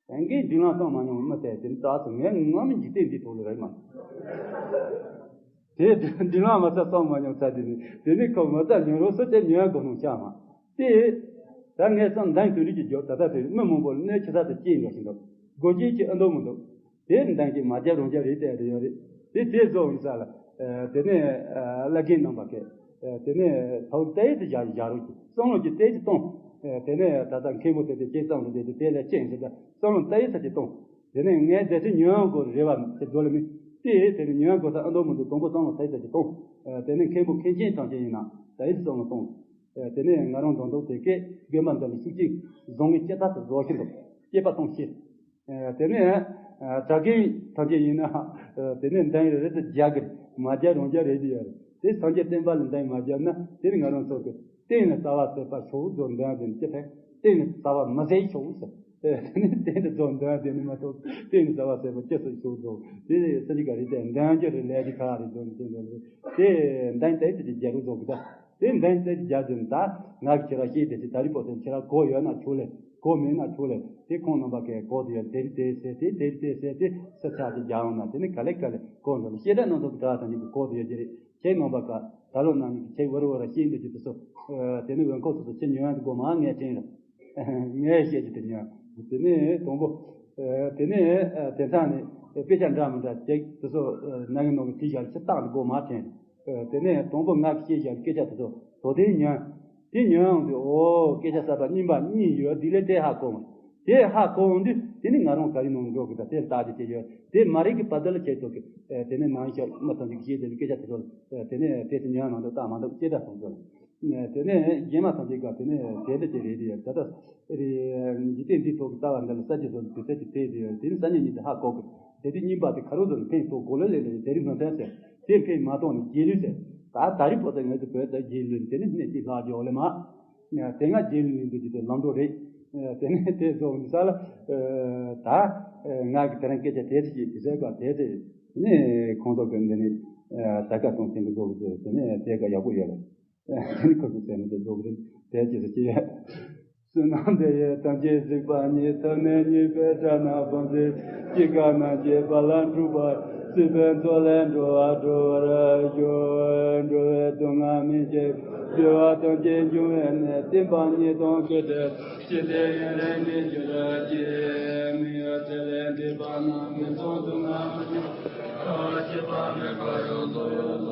དེང་གི་དྲིན་ལན་བསམ་མ་མྱོང་མི་དེ་དེ་ནི་དྲག་སོང་། ངས་ངོ་མ་འཇིག་རྟེན་འདི་ཐོག་ལ་རེད་མ། དེ་དྲིན་ལན་མ་ཚད་བསམ་མ་མྱོང་ཚ་དེ་ནི་དེ་ནི་ཁོ་མ་ཚད་མྱོང་རོགས་སུ་དེ་ཉོན་དགོས་སྣང་ཆགས་མ། དེ། ད་ངས་བསམ་མདང་དུས་རིགས་ཀྱི་རྒྱུ་ད་ལྟ་དེ་མི་མང་པོ་ལ་གནས་ཆེ་ས་དེ་སྐྱེས་འགྲོ་བཞིན་འདུག། སྒོ་སྐྱེས་ཀྱི་ཨ་མདོ་མི་འདུག། དེ་མདང་གི་མ་རྒྱ་རང་རྒྱ་རེད་དེ་རེད་ཡོད་རེད། དེ་དེ་བཟོ་འོང་ས་ལ། དེ་ནས་བླ་རྒན་རྣམ་པ་ཁས། དེ་ནས་ཐོག་ཏའི་དེ་བཞག་བཞག་རོགས་ཀྱི་བསམ་བློ་ཀྱི་ཏའི་དེ་གཏོང་། དེ་ནས་ད་ལྟ་མཁན་པོ་དེ་དེ་སྐྱེས་ཙམ་དུ་དེ་དེ་དེ་ལས་ཅན་ཟེར་ད་བསམ་བློ་ཏའི་ས་ཀྱི་གཏོང་། དེ་ནས་ངས་དེ་ཚེ་ཉོན་དགོས་རེ་བ་དེ་རྡོ་ལ་མི། དེ་དེ་ནས་ཉོན་དགོས་ས་ཨ་མདོ་མི་འདུག། དང་པོ་བསམ་བློ་ཏའི་ས་ཀྱི་གཏོང་། དེ་ནས་མཁན་པོ་མཁན་ཆེན་ཐམས་ཅད་ཡིན་ན་ཏའི་དེ་བསམ་བློ་གཏོང་། དེ་ནས་ང་རང་མདོག་མདོག་དེ་སྐད་དགོན་པ་འདི་ལ་ཤུགས་ཀྱིས་བཟང་བའི་སྐྱེ་ཐབས་སུ་བཟོ་བཞིན་དུ་སྐྱེས་པ་གཏོང་ཤེས། དེ་ནས་གྲྭ་རྒན་ཐམས་ཅད་ཡིན་ན་དེ་ནས་འདན་རེ་རེ་དུ་རྒྱག་གི་མ་རྒྱག་རང་རྒྱག་རེད་དེ་ཡོད་རེད། དེ་སངས་རྒྱས་བསྟན་པ་ལ་འདན་མ་རྒྱག་ན་དེ་ནི་ང་རང་ཚོ་གི་བསྟན་ནས་རྩ་བ་ཟད་པ་ཆོག་རྫོགས་འདོན་དེ་ནི་ཅི་ཕན་བསྟན་ནས་རྩ་བ་མ་ཟད་ཆོག་ཟེར། དེ་ནི་བསྟན་དུ་རྫོགས་འདོན་དེ་ནི་མ་གཏོགས་བསྟན་ནས་རྩ་བ་ཟད་པ་ཅི་སུ་ཆོག་རྫོགས་དེ་ནི་སངས་རྒྱས་ཀ་རེད་དེ་འདན་རྒྱ་རེ་ལས་ཀྱི་ཁ་རེ་རྫོགས་ནས་བསྟན་དོ་རེད། དེ་འདན་དེ་དེ་རྒྱ་རུ་རྫོགས་གི་ད། དེ་འདན་དེ་རྒྱ་དེ་ད་ང་གི་ཁྱེད་རང་ཤེས་དེ་ཅི་ད་རི་པོ་དེ་ཁྱེད་རང་གོ་ཡོད་ན་ཆོག་ལེ། གོ་མེད་ན་ཆོག་ལེ། དེ་ཁོང་རྣམ་པ་གས་གོ་དེ་ཡོད་དེ་རི་དེ་ཟེར་དེ་དེ་རི་དེ་ཟེར་དེ་ས་ཆ་དེ་རྒྱ་འོང་ན་དེ་ནི་ག་ལེ་ག་ལེ་གོ་འདུག་ལེ། ཤེས་དྲན་རྣམ་ཐོག་གི་གྲྭ་ཐམས་ཅད་ཀྱི་གོ་དེ་ཡོད་ཀྱི་རེད། ཁྱེད་རྣམ་པ་ག་ད་ལོ་ན་ནི་ཁྱེད་བར་བར་ཤེས་འདོད་ཀྱི་དེ་ཚོ། དེ་ནི་འོན་ཁོ་སོ་སོ་ཁྱེད་ཉོན་ཡང་དེ་གོ་མ་ངས་དྲན་རེད། ངས་བཤད་ཀྱི་དེ་ཉོན། དེ་ནི་དང་པོ། དེ་ནི་དེ་ཚང་ནི་དཔེ་ཆ་འདྲ་མི་འདྲ་ཅིག་དེ་ཚོ་ནང་གི་ནང་གི་དེ་བཞག་ཆ་བཏང་དེ་གོ་མ་དྲན། དེ་ནས་དང་པོ་ང་གིས་བཤད་བཞག་སྐད་ཆ་དེ་ཚོ་དོ་དེ་ཉོན། དེ་ཉོན་ཡོང་དུས་ཨོ་སྐད་ཆ་གསར་པ་རྙིང་པ་གཉིས་ཡོད་འདི་ལས་དེ་ཧ་གོ་འོང་། དེ་ཧ་གོ་འོང་དུས་དེ་ནི་ང་རང་ག་རེ་ནང་འགྲོ་གི་ད་དེ་ལྟ་དེ་དེ་ཡོད་དེ་མ་རེད་གི་བར་དེ་ལ་ཁྱེད་ཚོ་གི་དེ་ནས་ནང་ཤོག་མི་ཐམས་ཅད་ཀྱི་བཤད་དེ་ལ་སྐད་ཆ་དེ་ཚོ་དེ་ནས་དེ་ཚོ་ཉོན་ནང་དུ་བཏང་མ་འདུག་སྐད་ཆ་སོང་ཚོ། དེ་ནས་རྗེས་མ་ཐམས་ཅད་ཀ་དེ་ནས་དེ་འདྲ་ཅིག་རེད་དེ་ད་ལྟ་རེད། འཇིག་རྟེན་འདིའི་ཐོག་གི་ལྟ་བ་འདི་ལ་ས་བཅད་སོགས་ཀྱི་དུས་ཚོད་ཀྱི་ཚད་དེ་ཡོད་དེ་ནི་ས་གཉིས་གཉིས་དེ་ཧ་གོ་དགོས། དེ་དུས་གཉིས་པ་དེ་ཁ་རོག་ཏུ་ནི་ཕན་ཐོགས་གོ་ལེ་ལེ་ལེ་དེ་རིང་ཕན་ཕན་ཟེར། དེ་ཕན་མ་ཐོགས་ནི་རྗེས་ལུས་ཟེར། ད་ད་རིང་བོ་དེ་ངས་དེ་བོད་དེ་རྗེས་ལུས་དེ་ནི་གནས་ཀྱི་ལྷག་རྒྱུ་ལེ་མ། དེ་སྔ་རྗེས་ལུས་ནི་འདུག་ཅི་དེ་ལམ་འགྲོ་རེད། དེ་ནས་དེ་ཚོ་མི་ས་ལ། ད་ང་གི་དེ་རིང་སྐད་ཆ་དེ་ཚོ་ཞིག་དེ་ཚོའི་སྐབས་དེ་ཚོ་ནི་ཁོང་ཚོ་གི་འདི་ནི་ད་ཀ་གཏོང་ཐེངས་གི་བཟོ་གི་ཚོ་དེ་ནི་དེ་ཀ་ཡག་པོ་ཡོད་རེད། ཁོ་ཚོ་ཟེར་ན་དེ་རྫོགས་རིམ་དེ་ཅི་ཟེར་གྱི་ཡོད། བསོད་ནམས་འདི་ཡིས་ཐམས་ཅད་གཟིགས་པ་ཉིད། ཐོབ་ནས་ཉེས་པའི་དགྲ་རྣམས་ཕམ་བྱས་ནས། སྐྱེ་རྒ་ན་འཆིའི་རྦ་རླབས་འཁྲུགས་པ་ཡི། སྲིད་པའི་མཚོ་ལས་འགྲོ་བ་སྒྲོལ་བར་ཤོག། འགྲོ་བའི་སྡུག་བསྔལ་མི་བྱེད་པར། བདེ་བ་ཐམས་ཅད་འབྱུང་བའི་གནས། བསྟན་པ་ཉིད་དང་མཁའ་འགྲོ་ཞི་བདེ་ཡུན་རིང་གནས་གྱུར་ཅིག། མི་ཡི་ཚེ་ལས་འདས་པ་རྣམས་ཀྱི་ཚོགས་སུ་མངའ་བར་ཤོག།